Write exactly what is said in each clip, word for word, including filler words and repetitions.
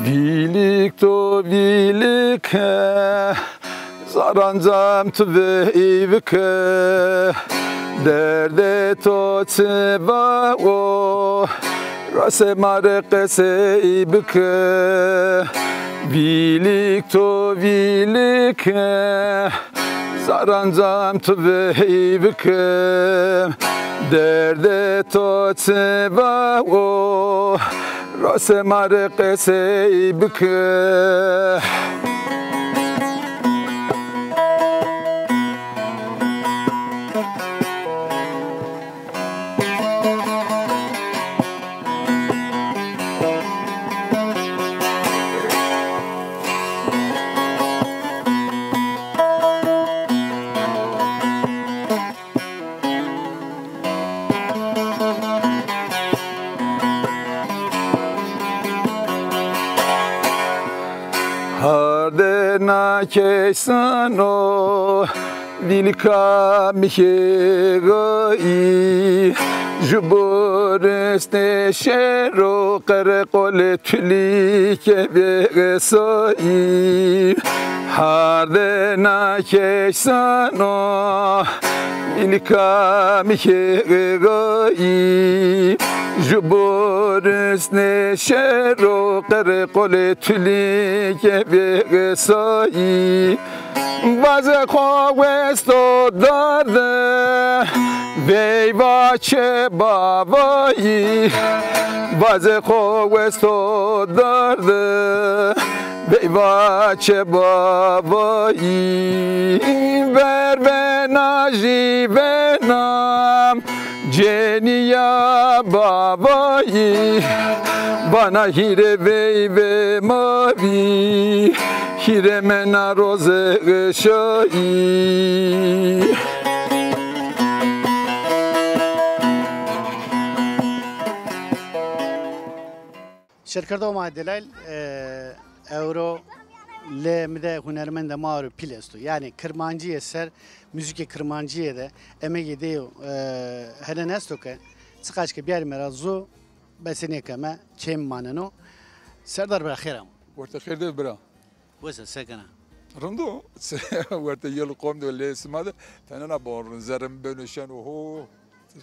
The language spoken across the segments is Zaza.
Vîlîk to vîlîke, zaran cam tu veyvike, derdê to çi va o, rasê ma rê qesey bike. Vîlîk to vîlîke, zaran cam tu veyvike, derdê to çi va o, rasê ma rê qesey bike. Hardê na keysano, vîlika mi hêgayî, ju buristê şêro, qereqolê tulîke vêsayî. Hardê na keysano, vîlika mi hêgayî, ju buristê şêro, qereqolê tulîke vêsayî. Vazê xo westo darde, veyva çê bavayî. Vazê xo westo darde, veyva çê bavayî. Ver vena jî vena, cenîya bavayî, vana hîrê veyvê ma bî, hîrê mena roze şayî. Şêrkerdo ma delal, e, ewro lê mi de hunermendê ma ro pîl esto. Yanî kirmancîye ser, muzîkê kirmancîye de emegê deyo, e, helen esto ke çiqaş ke biyarîme ra zu, bese nêkeme, kêm maneno. Serdar bira, xêr ama. Werte xêr de bira. Wes a, se kena? Rind o. Werte yel qom de, lê sima de. Tenena bon rind, zerrê mi beno şen, oho.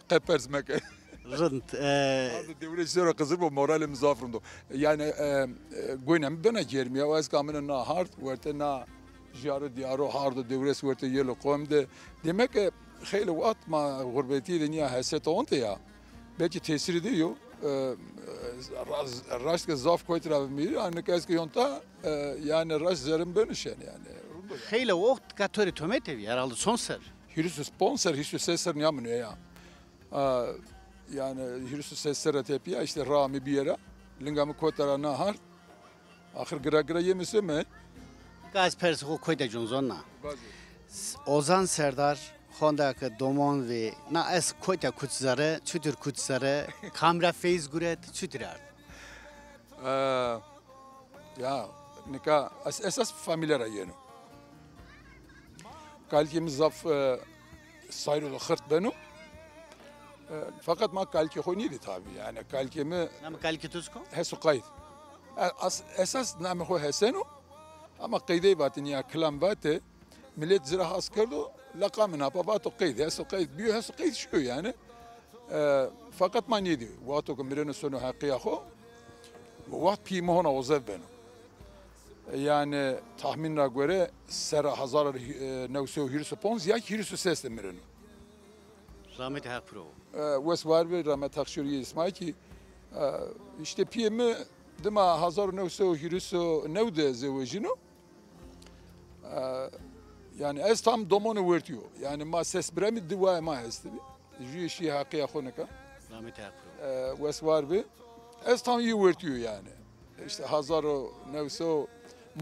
Qe pers meke. Rind, e, Ardo dewrês ser o Xizir bo, moralê mi zaf rind o. Yanî, e, e, goyna mi bena germîya, o ez ke amine na hard, werte na jaro diyaro hard o, dewrês werte yel qom de. Demek ke xeylê wext ma xurbetîye de nîya heset onte ya. Belkî tesîrî de yo. E, e, raz-, raşt ke zaf kotî ra vimîrî, yanî nika ez ke yonta, e, yanî raşt zerrê mi beno şen yanî. Xeylê wext ka to rê tomete bî, herhalde çond ser? Hîris û ponc ser, hîris û ses ser nîya mi nê ya. A, yanî hîris û ses serre tepîya, îşte raa mi bîye ra, linga mi kota ra na hard. Axir gira gira yê mi seme. Nika ez persê xo kotî de con zonna. Vazê. S-, Ozan Serdar, honda ke domon vî, na es kotî de kuç zere, çutir kuç zere, kam ra feyz guret, çutir ard? E, Ya, nika es-, esas famîlya ra yeno. Kalikê mi zaf, e, sayro de xirt beno. E, feqet ma kalikê xo nîdî tabî. Yanî kalikê mi... Namê kalikê to çik o? Heso Qayt. E, as-, esas namê xo Hesen o. Ama qeydey vatê, nîya kilam vatê. Milet ci ra has kerdo, leqamê na pa vato Qeyd, Heso Qeyd bîyo, Heso Qeyd şiyo yanî. E, feqet ma nêdî. Wexto ke mireno sono heqîya xo, wext pîyê mi hona ozev beno. E, yanî tahmîn ra gore serra hezar û new sey û hîris û ponc ya hîris û ses de mireno. Rahmetê Heq piro bo. E, wes war bi, rahmet Heq şirî yê Îsmaîl kî. E, îşte pîyê mi dima hezar û new sey û hîris û new de zewejîno. E, yanî ez tam domonê wertî yo. Yanî ma ses biremî di wayê ma estibî. Jûyê şî heqîya xo nika. Rahmetê Heq piro. E, wes war bi. Ez tam yê wertî yo yanî. Îşte hezar û new sey û,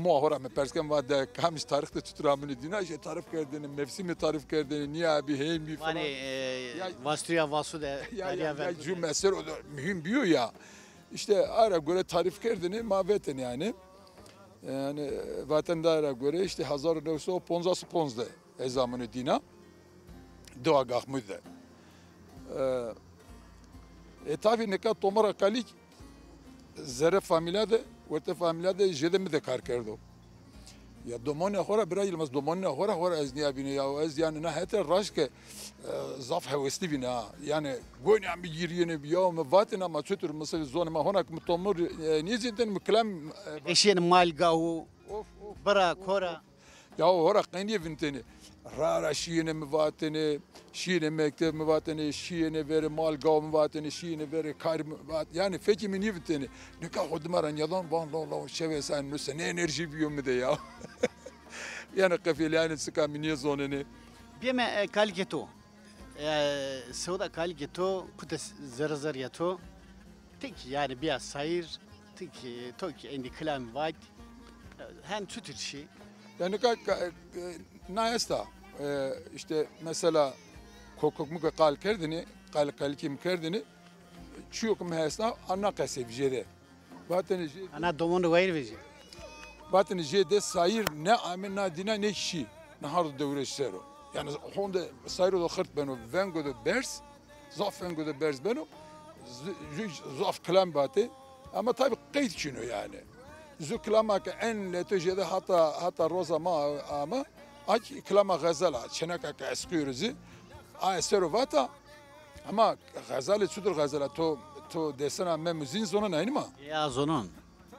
ma ho ra mi pers ken, va de kamij tarîx de çutir amune dîna, îşte tarîf kerdêne, mevsîmî tarîf kerdêne, nîya bî, hên bî filan. Vanê, e, ya, Vastuya Vasu de, ya, ya, ya, jû mesel o da muhîm bîyo ya. Îşte a ra gore tarîf kerdêne, ma vetêne yanî. Yanî, vatên da ra gore, îşte hezar û new sey û poncas û ponc de ez amune dîna. Dewa Gaxmûd de. E, e, tabî nika tomara kalîk zerrê famîlya de wertê famîlya de jêde mi de kar kerdo. Ya domonîya xo ra, bira Yilmaz, domonîya xo ra, xo ra ez nîya vîne ya. Ez yanî na hete raşt ke, e, zaf hewesli vîne ha. Yanî gonîya mi gîrîyêne bi ya, mi vatêne ama çutur, mesela zonê ma hona ke mi tomur, e, nêzîntêne, mi kilam, e, eşîyêne mal gawu, of, of, bira, of, kora. Ya hora qeynîye vintêne. Ra ra şîyêne mi vatêne, şîyêne mekteb mi vatêne, şîyêne verê mal gaw mi vatêne, şîyêne verê kar mi vat-, yanî fekê mi nêvintêne. Nika xo dima ra nîyadan van, la la, şewe sen nuse ne enerjî bîyo mi de ya. Yanî qefêlîyanê çika mi nêzonêne. Bîyeme, e, kalikê to. E, sewda kalikê to, kute zerre zerrîya to. Ti kî yanî bîya sayîr, ti kî, to kî endî kilamî vat, e, hen çutir şî? Yanî ka, ka, e, na esta, e, îşte mesela kokok mi ke qal kerdêne, qal kalikê mi kerdêne, çîyo ke mi hesta, a na qesey vijêde. Vatêne jê, ana domon de wayîr vejî. Vatêne jê de sayîr ne ame, na dîna ne şî. Na hardo dewrêş ser o. Yanî honde sayîro de xirt beno, vengo de berz, zaf vengo de berz beno. Zu, zu zaf kilam vatê. Ama tabî qeyd çin o yanî. Zu kilama ke en leto jêde hata, hata roza ma ama, a kî kilama xezal a, çêneka ke ez qîyoro zî, aye ser o vata, ama xezalê çutir xezal a, to, to destena Mem û Zîn zonon, eynî ma? Ya, zonon.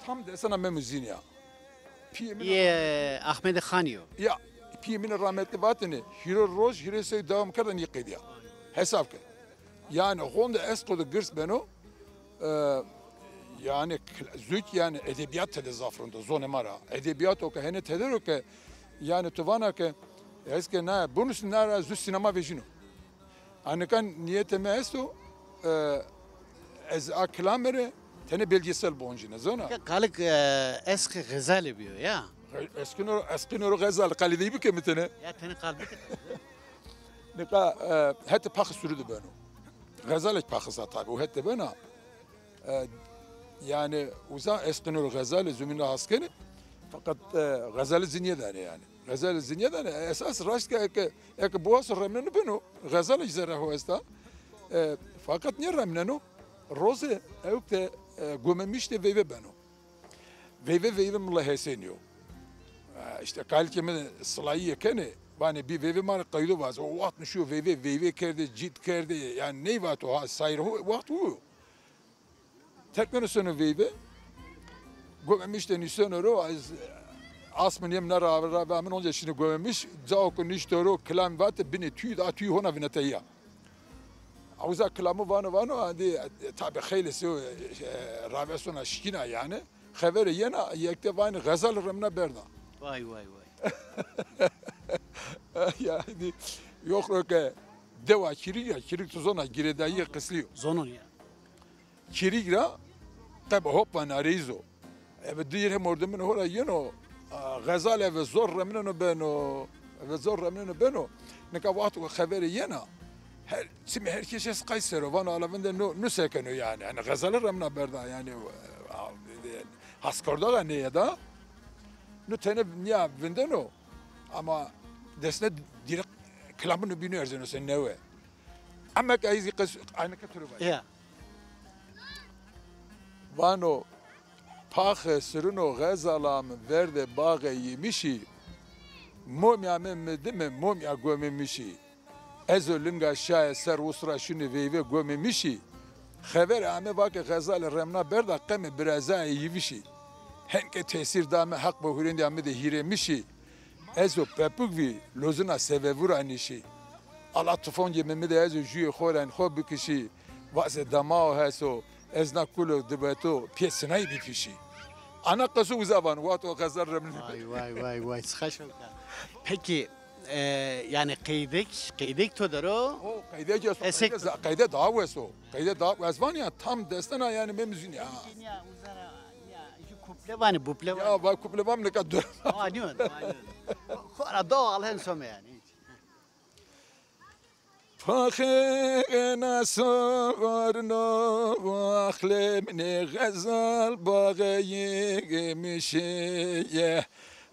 Tam destena Mem û Zîn ya. Pîyê min... Yê Ahmedê Xanî yo. Ya, pîyê min rahmetli vatêne, hîro roj, hîrê sey dewam kerda nîqedîya. Hesab ke. Yanî honde esto de girs beno, e, yanî kl-, zû kî yanî edebîyat tede zaf rind o, zonê ma ra. Edebîyato ke henê tede ro ke, yanî tu vana ke, ez ke na, bonus na ra zû sînema vejîno. A nika nîyetê mi esto, e, ez a kilame rê tenê belgesel boncîne, zona? Ka-, kalik, e, esqê xezalî bîyo ya? Esqîno, esqîno ro xezal, qalî dey bike mi tenê? Ya tenê qal bike. Nika, e, hetê Paxê Surû de beno. Xezalek Paxis a tabî, o het de bena. E, yanî uza esqîno ro xezalê zumîn ra has kenê. Feqet, e, xezalê zî nêdanê yanî. Xezalê zî nêdanê. Esas raşt ke eke, eke biwaso remneno beno. Xezalek zerrê ho esta. E, feqet nêremneno. Roze ewk de, e, Gomemiş de veyve beno. Veyve, veyve Mila Hesenî yo. E, îşte kalikê mi silayîye kenê, vanê bî veyve ma rê qeydo vaze. O waxt mi şîyo veyve, veyve kerdê, cît kerdê, yanî ney vato ha, sayîr ho waxt wu. Tekneno seno veyve, Gomemiş de nîseno ro, ez, asmî nêmna ra, ra, ra, min onca şîne Gomemiş, cao ke nîşto ro, kilam vate, binê tûyî de, a tûyî hona vineteyî ya. A uza kilamû vano vano, a dî, e, tabî xeylê sey, e, ravêr sona şikîna yanî. Xeverê yena, yekte vanê xezal remna berda. Vay, vay, vay. Yanî, yox ro ke dewa Kîrîg ya, Kîrîg tu zona, girêdayîyê Qislî yo. Zonon ya. Kîrîg ra qebe hoppa nareyîz o. Eve dîr hê mordemîn ho ra yeno, a, xezal eve zor remneno beno, eve zor remneno beno. Nika wexto ke xeverê yena, her, çimê her kes est qay ser o, vano ala vinde no, no se keno yanî. Yanî xezalî remna berda yanî, a, haskardaxa nêyeda. No tenê nîya vindeno, ama desne dîre kilamû no bîno erzeno se newe. Ema ke ez zî qes, aynike tu rê vay. Ya. Vano, Paxe sirino xezala mi verdê baxê yîmişî, momîya mi mi dime momîya Gomemişî. Ez o linga şaye ser usra şunê veyve Gomemişî. Xever ame vake xezalê remna berda qemê birazayê yîvişî. Henke tesîr da mi heq bo hurêndîya mi de hîrêmişî. Ez o pepuk vî lozina sevevû ra nîşî. Ala tufongê mi mi de ez o jûyê xo ren xo bikişî. Vazê dema o heso, ez na kulo dibeto pê sinayî bifîşî. Ana qeso uza vano, wexto xezal remnî. Vay, vay, vay, vay, çiqa şewk a. Pekî, e, yanî qeydek, qeydek to der o? O qeydek esto, esek qeyde, qeyde daha wes o. Qeyde daha wes van ya, tam destena yanî Mem û Zîn ya. Nîya uza ra, nîya jû kuple vanî, buple vanî. Ya, va kuple van nika dur. Vanî, vanî. Xora doğal hen some yanî. Paxê na sorno axlê minê xezal baxê yîmişî ye.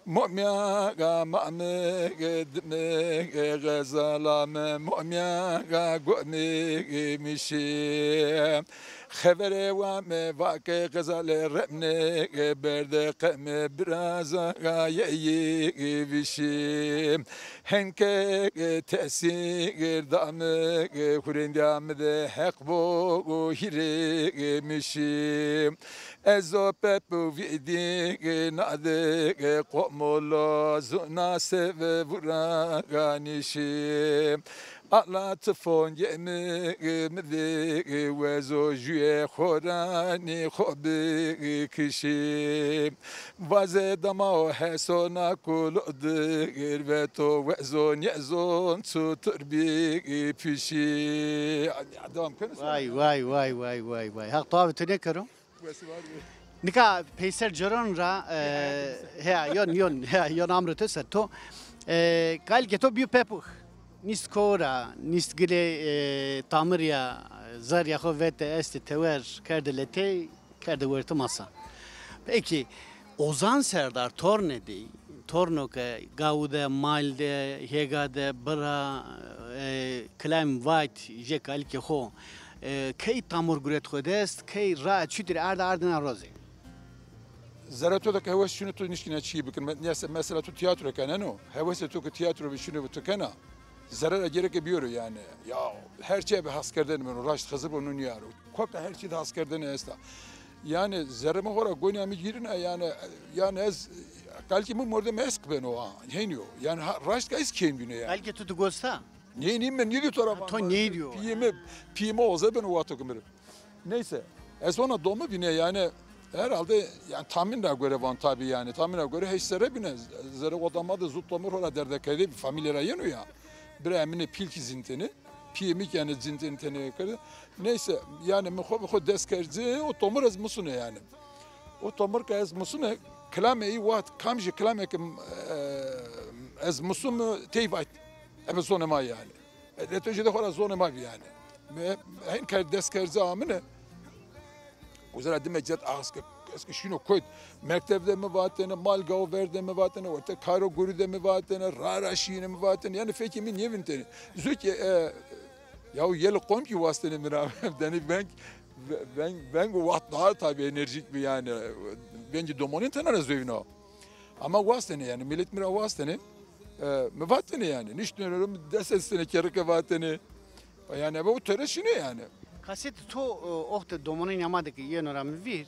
Momîya ga ma mi dime xezala mi, momîya ga Gomemişî. Xevere wa mi va ke xezale remne berde qeme biraza yeyî vişî. Henke tesîr dame hurêndîya mi de heq bo hîrê mişî. Ez o pep û vîdî nade qomolo zuna seve vura ganîşî. Ala tifon yemi mi de wezo jüye xorani xo bi kişi. Vaze dama o heso na kulo dir veto wezo nyezon çutur bi pişi. Devam könüs. Vay, vay, vay, vay, vay, vay. Haq tabi tu ne kero? Wesi var mı? Nika peyser ceron ra, e, he, yon, yon, he, yon amro te ser to. E, kalke to biyo pepux. Nist kora, nist gile, e, tamir ya, zar ya xo vete este tewer, kerde letey, kerde werti masa. Peki, Ozan Serdar torne dey, torno ke gawu de, mal de, hêga de, bira, e, kilem vayt, je kalke xo, e, key tamur guret xo dest, key ra çutir arda ardina roze. Zere to de ke hewes şunu tu nişkine çî bikin. Me-, neyse, mesela tu tiyatro keneno. Hewesê to ke tiyatro bi şunu tu kena. Zere ra gereke biyoro yani. Ya her şey bi has kerdene beno. Raşt Xizir bo nuniyaro. Koka her şey de has kerdene esta. Yani zerre mi xora gonya mi girina yani, yani ez kalki mi mordem esk beno ha. Heniyo. Yani ha, raşt ka ez kêm güne yani. Belki tu tu gosta. Niye, niye, ben niye diyor taraf? Ha, to niye diyor? Piyimi, piyimi oze ben o vato kımırı. Neyse. Ez ona domu bine yani herhalde yani tahmin ra göre van tabi yani. Tahmin ra göre hiç zerre bine. Zerre odama da zut domur hora derde kedi bir familiyara yenu ya. Bir emine pilki zinteni. Piyemi yani zinteni teni kedi. Neyse yani mi xo, mi xo dest kerzi o domur ez musune yani. O tomir ke ez musune, kilame î waxt, kamjî kilame ke, e, ez musum tey vayt. Ebe zonê ma yani. E, leto jî de xora zonê ma bî yani. Me, hen kar dest kerze amine. Uzera dime cet aske, eske şino koyt. Mektevde mi vatene, mal gaw verde mi vatene, orte karo guri de mi vatene, ra ra şîne mi vatene. Yani fekî mi nêvintene. Zû ki, e, ya o yeli qom ki wastene mi ra. Deni ben Ve-, veng, veng o waxt daha tabii enerjik bi yani. Vengî domonîn tenera zewîna. Ama wastene yani, millet mi ra wastene. E, mi vatene yani. Niştene mi dest estene kerike vatene. Yani bu tere şine yani. Kaset to, e, oxte domonîn ama de ki yeno ra mi vîr.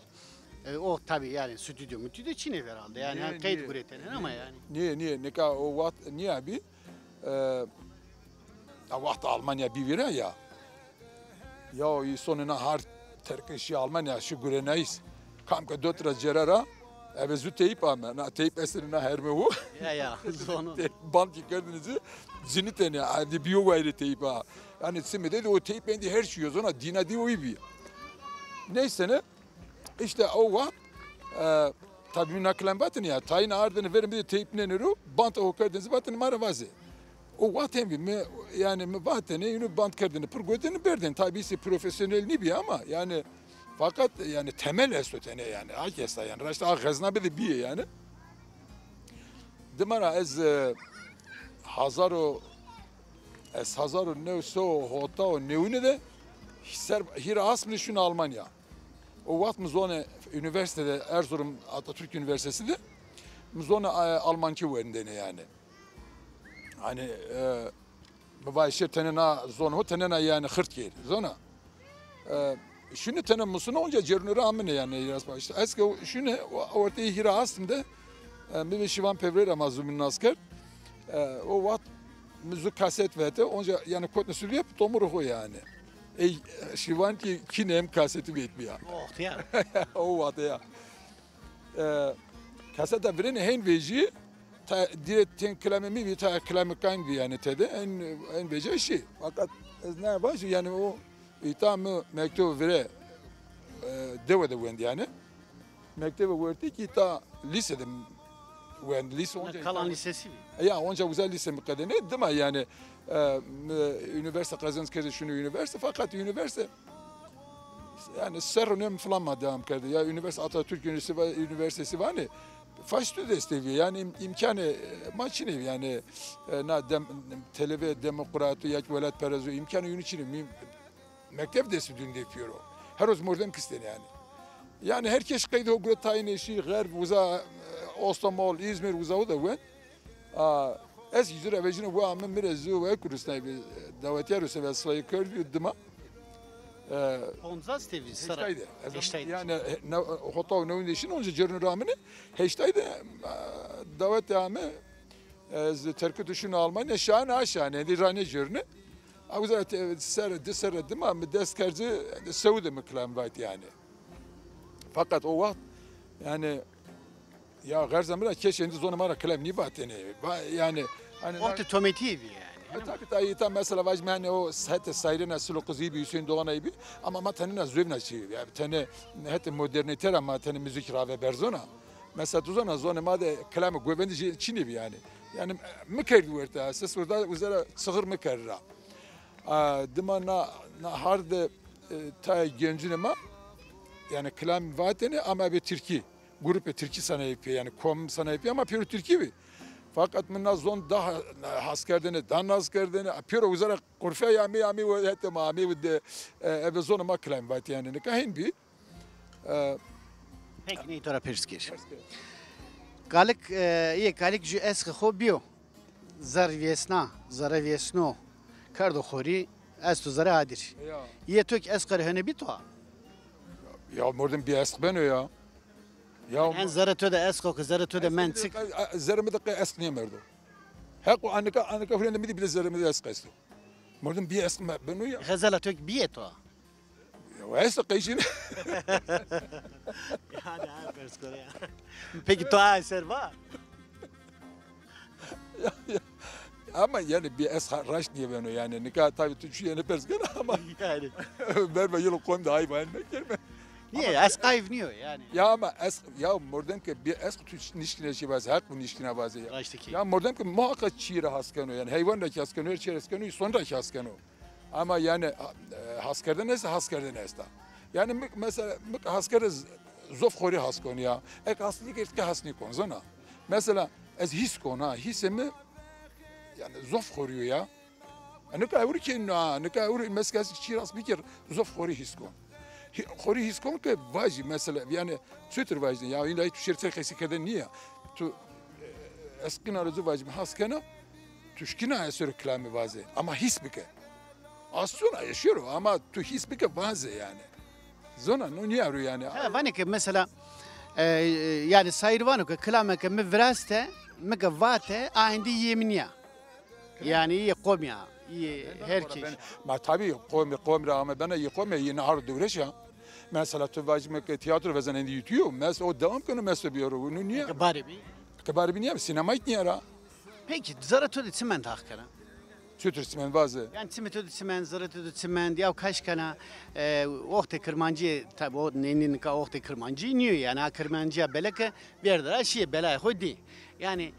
E, o tabii yani stüdyo mütüdyo çine herhalde. Yani niye, hani kayıt niye? Guretene ama yani. Niye, niye? Nika o waxt niye abi? E, ya waxt Almanya bivîra ya. Ya o îsonê na har terke şî Almanya şî gurenayîs. Kam ke dot ra cera ra, eve zu teyp ame. Na teyp estene na herme wu. Ya, ya, zonu. Teyp band ki kerdinizi, cinitene, hadi biyo wayre teyp ha. Yani simede de o teyp endi her şey yo, zona dîna di o î bî. Neyse ne, işte o waxt, e, tabii mi na kilam vatene ya, tayîn ardene verê mi de teyp nênero, band o kerdinizi vatene ma ra vaze. O waxt hem bî, mi, yani mi vatene, yinu band kerdene, pir gotene berdene. Tabii se profesyonel nîbî ama yani, fakat yani temel esto tene yani, a kesta yani, raşta a xezna bide bîye yani. Dima ra ez, e, hazar û, ez hazar û new sey û hota û newine de ser hîra asmine şun Almanya. O waxt mi zone üniversitede, Erzurum Atatürk Üniversitesi de, mi zone, e, Almanki wendene yani. Hani, e, mi vay şir tenena zon ho, tenena yani xırt kêr. Zona. E, şunu tene musuna onca cerunere amine yani. İşte, eski şunu ortaya hira astım de, e, mi ve Şivan Pevrera ma zumin nas kerd. E, o waxt mi zu kaset vete, onca yani kotne sürüye tomuru ho yani. Ey, Şivan ki kine hem kaseti vetmiya. Oh ya. O waxt ya. E, kaseta virêne hen vejî, ta dire ten kilame mi bî, ta kilame kan bî yani tede, en, en veca şî. Fakat ez ne vajî yani o îta mi mektebe vire, e, dewe de wend yani. Mektebe wertî ki ta lîse de wend, lîse onca. Kalan lîsesi bî. Ya, onca uza lîse mi qedene, dima yani, e, mi, üniversite qezenc kerde şunu üniversite, fakat üniversite yani serrunê mi filan ma devam kerde. Ya üniversite Atatürk Üniversitesi, Üniversitesi vanê, faştu destevi yani im-, imkanı, e, ma çinê yani, e, na dem-, televe demokratu ya ki welatperest o imkanı yunu çinê. Mi-, mektep desti dün de piyoro. Her roz mordem kistêne yanî. Yanî her kes qeydê ho gure tayîne şî, xerb, uza, e, Ostamol, Îzmîr, uza o de wen. A, ez îcra vejîno, wa mi mi rê zû ve Kurdistanî bi, e, dawetîya ro se ve slayî kerdî dima. E, Ponzas tevî sara. Heştay de. Ez Heştay de. Yanî, e, ne, hota û newin de şîn, onca cêrno ramine. Heştay de, e, dawetî ame, ez terkut şîno Almanya, şane aşane, di rane cêrne. A, uza te, serre, di serre dima mi dest kerd ci, sew de mi kilam vat yanî. Fakat o waxt, yanî, ya xerza mi ra kes êndî zonê ma ra kilam nîvatêne. Va-, yanî, hani, Ortê tometî bî yanî. E, tabi, tabi, ta mesela vajîme, hani, o hetê sayrena Silo Qizî bî, Hüseyin Doğanay bî, ama ma tenê na zovna çî, yanî tenê hetê modernîte ra ma tenê muzîk rave ber zona. Mesela tu zona zonê ma de kilamê govendî jî çinê bî yanî. Yanî, mi kerdî werta, ses orada uza ra çixir mi kerd ra. A, dima na, na hard de, e, tayê gencunê ma, yanî kilam vatêne ama ebe tirkî. Grupê tirkî sanayê pê, yanî kom sanayê pê ama pêro tirkî bî. Fakat mi na zon daha has kerdêne, daha nas kerdêne. Pêro uza ra qurfeyê amê, amê hetê ma, amê de, e, ebe zonê ma kilam vatê yanî. Nika hên bî. E, Peki, ney to ra pers kir. Kalik, e, yê kalik jü esqê xo biyo. Zerr vêsna, zerre vêsno, kerdo xorî, esto zerre adir. Ya. Yê to ki esqer hene bî to a? Ya mordem bî esq beno ya. Ya en zerre to de esq o ki zerre to de men çik? Zerre mi de qey esq nêmerdo. Heq o anika, anika hurende mi de bile zerre mi de esq esto. Mordem bî esq me beno ya. Xezela to ki bîyê to a? Ya, esto qey şîne. Yanî, ha, pers kore ya. Peki to a eser va? Ya, ya. Ama yanî bî esq raşt nêbeno yanî. Nika tabi tu çi yenî pers kena ama. Yanî. Berba yilo kom de ayb ayb mekerme. Nîye? Esq ayb nîyo yanî. Ya ama esq, ya mordem ke bî esq tu nişkîne şî vaze, heq bu nişkîna vaze ya. Raştî ki. Ya mordem ke muhakkak çî ra has keno yanî. Heywan ra ki has keno, her çî ra has keno, însan ra ki has keno. Ama yanî, e, has kerdene esta, has kerdene esta. Yanî mi, mesela, mi has kerde z-, zof xorî has kon ya. Ek has nîkerd ke has nîkon, zona. Mesela, ez hîs kon ha, hîsê mi, yanî zof xorî yo ya. E, nika ewro kên ha, nika ewro mesela ez çî rast bikir, zof xorî hîs kon. Hî-, xorî hîs kon ke vajî mesela, yanî çutir vajî, ya îlla tu şêr ser qesî kerde nîya. Tu, e, ez qîna ro ci vajî, mi has kena, tu şkîna ez ser kilamî vaze. Ama hîs bike. Aslında yaşıyor ama tu his bike vaze yanî. Zona no nîya ro yanî. Ha, vanê ke mesela, e, e, yanî sayîr vano ke kilame ke mi viraste, mi ke vate, a êndî yê mi nîya. Yanî yê qomî ya, yê her kes. Ma tabi qomî, qomî ra ame bena yê qomî, yê nahar dewreş ya. Mesela tu vajîme ke tiyatro vezen êndî yê tu yo, mes o devam keno, mes o bîyaro. No nîya. Ke barê bî? Ke barê bî nîya, sînemayî nîya ra. Peki, zerrê to de çi mend Hakkara? Çutir çi mend vaze? Yanî çimê to de çi mend, zerrê to de çi mend, ya kaş kena, e, oxtê Kirmancîye, tabi o nênî nika oxtê Kirmancîye nîyo, yanî a Kirmancîya beleke vêrde ra şîye belayê xo dî. Yanî,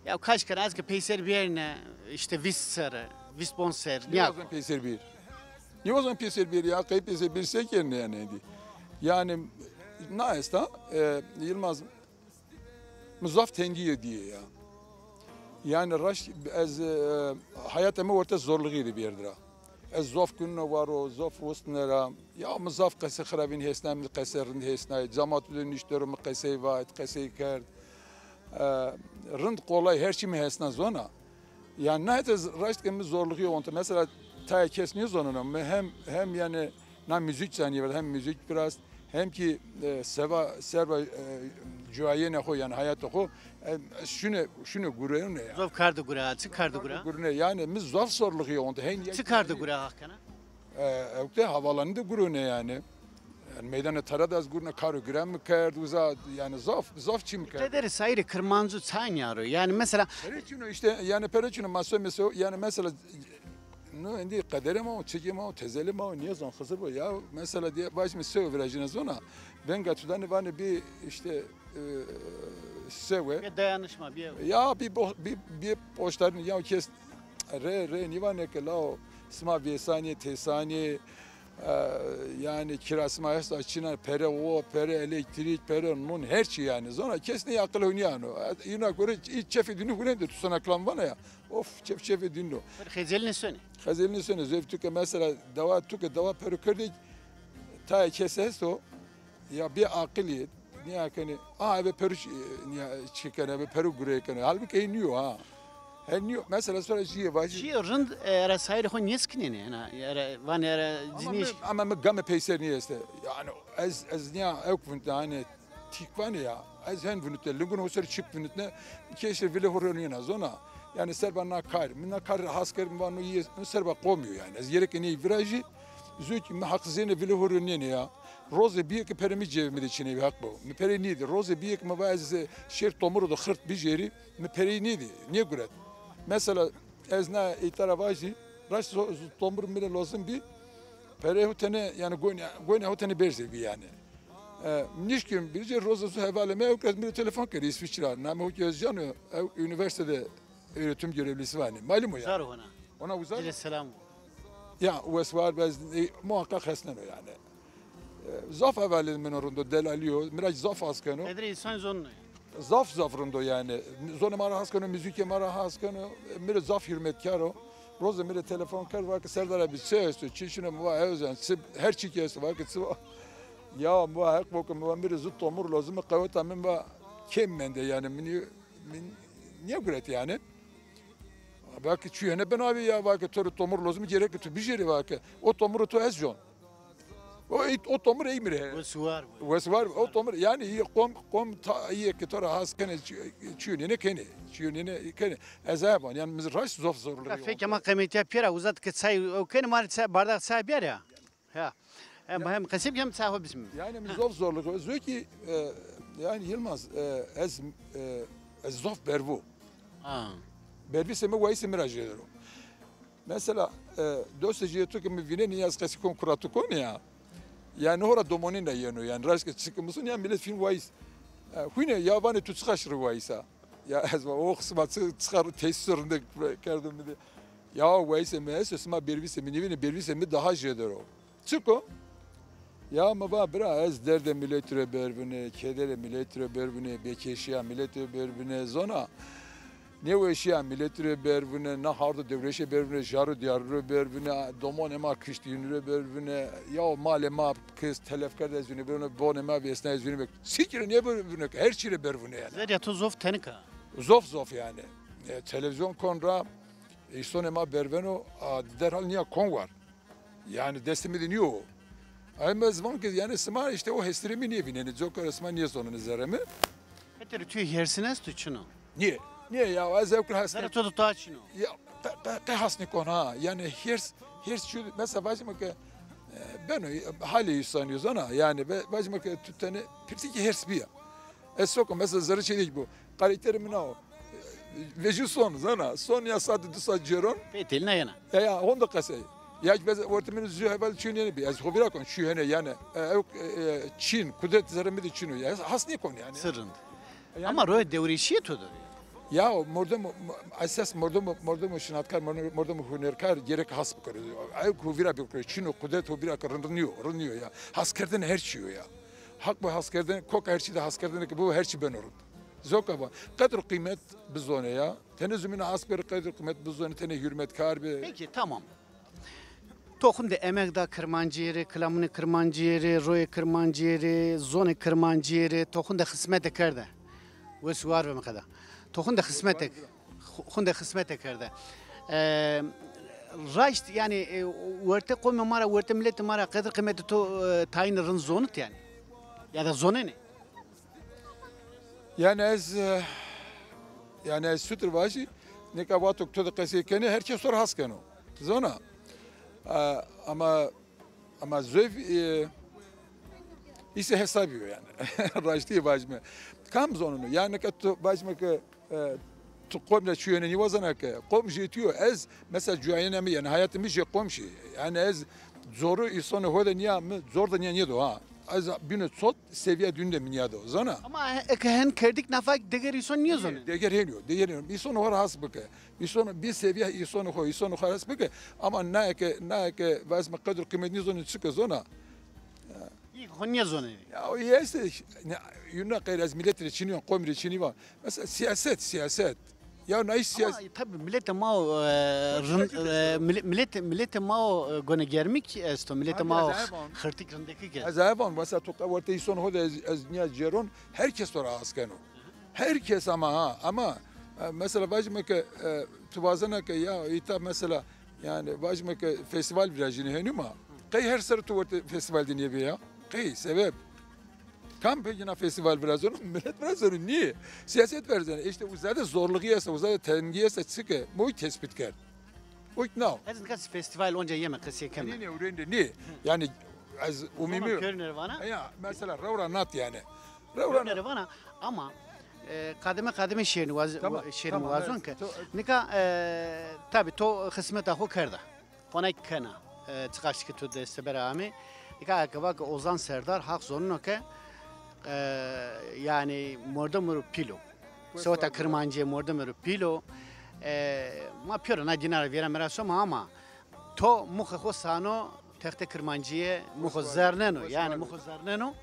ya kaş kena ez ke peyser bîyerîne, îşte vîst serre, vîst ponc serre, nîya. Nîwazon peyser bîyerî. Nîwazon peyser bîyerî, ya qey peyser bîyerî se kenî yanî êndî. Yanî, na esta, e, Yilmaz, mi zaf tengîye dîye ya. Yanî raşt ez, e, heyatê mi orte zorluğî de bîyerdi ra. Ez zaf gunno waro, zaf rusne ra. Ya mi zaf qese xirabîn hêsnay, mi qese rind hêsnay. Cemaat de niştero mi qesey vat, qesey kerd. E, rind qolay her çî mi hêsna zona. Yanî na hete raşt ke mi zorluğî onte. Mesela tayê kes nêzoneno. Mi hem, hem yanî na muzîk zanîye ver, hem muzîk virast, hem kî, e, seva, serba, e, cuayêne xo, yanî hayatê xo, e, şune, şune gureyune ya. Zof kardo gure ha, çi kardo gure ha? Gurune, yanî mi zaf zorluğî onte. Hen çi kardo gure ha kena? E, ewte havalanî de gurune yanî. Yanî meydanê tara de ez gurne, karo gure mi kerd, uza, yanî zaf, zaf çî mi kerd. Qederê sayîrê Kirmancu çaynî ya ro? Yanî mesela. Pere çino îşte, yanî pere çino ma so meso, yanî mesela, no êndî qederê ma o, çekê ma o, tezelê ma o, nîyazon Xizir bo. Ya mesela diye vajîme sewe virajîne zona. Venga tu danê vanê bî îşte, e, sewe. Bir dayanışma, bir. Ya bî bo-, bî, bî poştarîn ya kes rê, rê nîvanê ke lao sima vêsanî, têsanî, e, yanî kira sima esta çin a, pere o, pere elektrîk, pere nun, her çî yanî. Zona kes ney aqil ho nîyano. Îna gore î çefê dînû hurênde tu sona kilam vana ya. Of, çef çefê dînû. Xezelîne sonê. Xezelîne sonê. Zeyf tu ke mesela dewa, tu ke dewa pero kerdê, Tayê kes esto, ya bê aqilî, nîya kenê, a, eve peru ç-, nîya çi kenê, eve peru gureyê kenê. Halbuki ey nîyo ha. He nîyo. Mesela sonra jîyê vajî. Jîyê rind, e, era sayîrê xo nêskinenê, hena, era, vanê era. Ama cinî mi, ama mi game peyser nîyeste. Yani ez, ez nîya ewk vûnte, hani tîk vanê ya. Ez hen vûnte, lingun ho ser çip vûnte, keşe vile ho rê nêna zona. Yani serba na kar. Mi na kar has kerd, mi va no yê, no serba qomî yo yani. Ez gereke ney virajî, zû ki mi haqîzêne vile ho rê nênê ya. Rozê bîye ki perê mi cebê mi de çinê bî, haq bo. Mi perey nêdî. Rozê bîye ki mi va ez, e, şêr tomuru de xirt bijêrî, mi perey nêdî, nêguret. Mesela ez na îta ra vajî, raşt zo-, zo-, tomur mi rê lozim bî, perey ho tenê, yani goynê, goynê ho tenê berzê bî yani. E, nişkîn bircê roza zû hevalê mi, ewk ez mi rê telefon kerdî Îsvîçra. Namê ho ki Özcan o, ew unîversîte de öğretim görevlisi vanê. Malum o yani. Zar hona. Ona uzar. Cile selam. Ya, wes war be, ez, e, muhakkak hesneno yani. E, zaf hevalê min o rind o, delalî yo, mi ra zaf has keno. Qedrê însan zonê. Zaf zaf rind o yani. Zonê ma ra has keno, muzîkê ma ra has keno. E, mi rê zaf hurmetkar o. Roze mi rê telefon kerd, va ke Serdar abi çi esto, çi çin o, mi va Özcan, çi, her çî ki esto, va ke çi va. Ya mi va heq bo ke, mi va mi rê zû tomur lozim o, qeweta mi va kêm mende yani, mi nî-, mi nêguret yani. Va ke çîyo hene beno abi ya, va ke to rê tomur lozim, gereke tu bijêrî, va ke o tomurê to ez con. O, o tomur ey mi rê. Wes war bo. Wes war bo. O tomur yani, îyê qom, qom ta, îyê ke to ra has kenê, çî-, çîyo nêne kenê. Çîyo nêne kenê. Ez aya van yani, mi raşt zof zorluğu. Ya fekê ma qemetîya pêra, uza ti ke çay o kenê, ma rê çay, bardax çay biyar ya. Ha. Hem, hem qesî hem çay ho bismî. Yani mi zof zorluğu. Zû ki, e, yani Yılmaz, e, ez, e, ez zof bervu. Ha. Bervîsê mi wayîsê mi ra jêder o. Mesela, e, dostê jê tu ke mi vînenê ya, ez qesî kon, kura tu konê ya. Yani hora domonîna yeno. Yani raşt ke çike musun ya, milet fîn wayîs. E, huyne ya vanê tu çiqa şirî wayîsa. Ya ez va, o qisma çi-, çiqa tesîso rindek kerdo mi de. Ya wayîsê mi esto, sima bervîsê mi nêvînê, bervîsê mi daha jêder o. Çik o? Ya mi va bira, ez derdê miletî rê bervîne, kederê miletî rê bervîne, bêkeşîya miletî rê bervîne, zona. Nêweşîya miletî rê bervîne, na hard û dewrêşê bervîne, jar û diyarû rê bervîne, domonê ma kiştîyûnû rê bervîne, ya malê ma kes telef kerd ez vînî bervîne, bonê ma vêsna ez vînî bervîne. Çîkî rê nêbervîne ke, her çî rê bervîne yani. Zerrîya to zof tenik a. Zof zof yani. E, televîzyon kon ra, îsonê ma berveno, a, derhal nîya kon war. Yani destê mi de nîyo o. Ama ez van ke yani sima işte o hestirê mi nêvînenê, coka ra sima nêzonenê zerrê mi. Hetê rê tu hêrsîn esto, çin o? Nîye? Nîye ya, ez ewk ra hestirî. Zerrê to de ta çin o? Ya, qe, qe, qe has nêkon ha. Yani hêrs, hêrs çi, mesela vajîme ke, e, beno, halê însanî yo zana. Yani ve-, vajîme ke tu tenê pirtîkê hêrs bîya. Ez sok o, mesela zerrê çênekî bo. Karakterê mi na o. Vejî son, zana. Son ya saet di saet cêron. Pê têlî nayena. Ya, ya, honde qesey. Ya ki bez ortamın zü heval çin yani, ez xo vîra kon, çi hene yani. E, ew, e, e, çin, kudret zerrê mi de çin o. Ya, has nêkon yani. Çi rind. Yani ama royê dewrêşîye to de. Ya, mordem, esas mordem, mordem şinatkar, mordem, mordem hunerkar gerek has bikero. Ew ho vîra bikero, çin o, kudret ho vîra ke rind nîyo, rind nîyo ya. Has kerdene her çî yo ya. Haq bo, has kerdene, koka her çî de has kerdene ke bo her çî beno rind. Coka va. Qedr û qîmet bizone ya. Tenê zumîna askerî qedr û qîmet bizone, tenê hurmetkar bi. Peki, tamam. To xunde emek da Kirmancîye rê, kilamûnê Kirmancîye rê, royê Kirmancîye rê, zonê Kirmancîye rê, to xunde xismete kerde. Wes û war be mi qeda. To xunde xismete, xunde xismete kerde. E, raşt, yani, e, wertê qomê ma ra, wertê miletê ma ra qedr qîmetê to, e, tayîne rind zonit yani. Ya da zonenê. Yani ez, e, yani ez çutir vajî, nika wexto ke to de qesey kenê, her kes to ra has keno. Zona. E, ama, ama zöv, e, îse hesabî yo yani. Raştî vajîme. Kam zoneno? Yani nika to vajîme ke, e, tu qom ra çîyo nêwazena ke. Qom jê tu yo. Ez mesela cuwayenê mi, yani hayatê mi jê qom şî. Yani ez zorû îsonê ho de nîya, mi zor de nîya nêdo ha. Ez bîne çot seviya dûn de mi nîya do. Zona? Ama eke hen kerdik nafa deger îson nîyo zonê. Deger hênî yo, deger hênî yo. Îsonê ho ra has bike. Îson bî seviya îsonê ho, îsonê ho ra has bike. Ama na eke, na eke vajîme qedr qîmet nêzonê, çike zona. Yî xo nêzonê. Ya o yê estê, ne, yuna qeyr ez miletî rê çinî van, qomî rê çinî van. Mesela siyaset, siyaset. Ya nayî siyas- Ama tabii milletê ma o, e, rind, e, millet, milletê, milletê ma o, e, gone germik esto, milletê ma o xirtik rindekik esto. Ez evan, mesela tu wertê îson ho de ez, ez nîya cêron, her kes to ra has keno. Her kes ama ha, ama, e, mesela vajime ke, e, tu vazena ke ya îta mesela, yani vajime ke festîval virajîne henî ma. Qey her serre tu wertê festîval de nêbê ya? Qey sebep? Kam pekî na festîval virazeno? Milet virazeno, nîye? Siyaset virazeno. Îşte uza de zorluğu esta, uza de tengî esta, çike? Moy tespit kerd. Oy naw. Ez nika festîval onca yeme qesey keme. Nî, nî, urende nî. Yani ez umumi. Pêrune vana? Ya, mesela rewra nat yani. Rewra nat. Pêrune vana ama, e, kademe kademe şêrîn waz-, tamam, şêrîn tamam, wazon ke. Nika, e, tabi to xismeta xo kerda. Qonaq kena, e, çiqaş ki tu deste bera amê. Nika eke vake Ozan Serdar, haq zoneno ke, e, yani mordemê ro pîl o. Seweta Kirmancîye mordemê ro pîl o. E, ma pêro na dîna ra vêra mi ra soma ama to muxê xo sano textê Kirmancîye, muxo zerneno, yani muxo zerneno.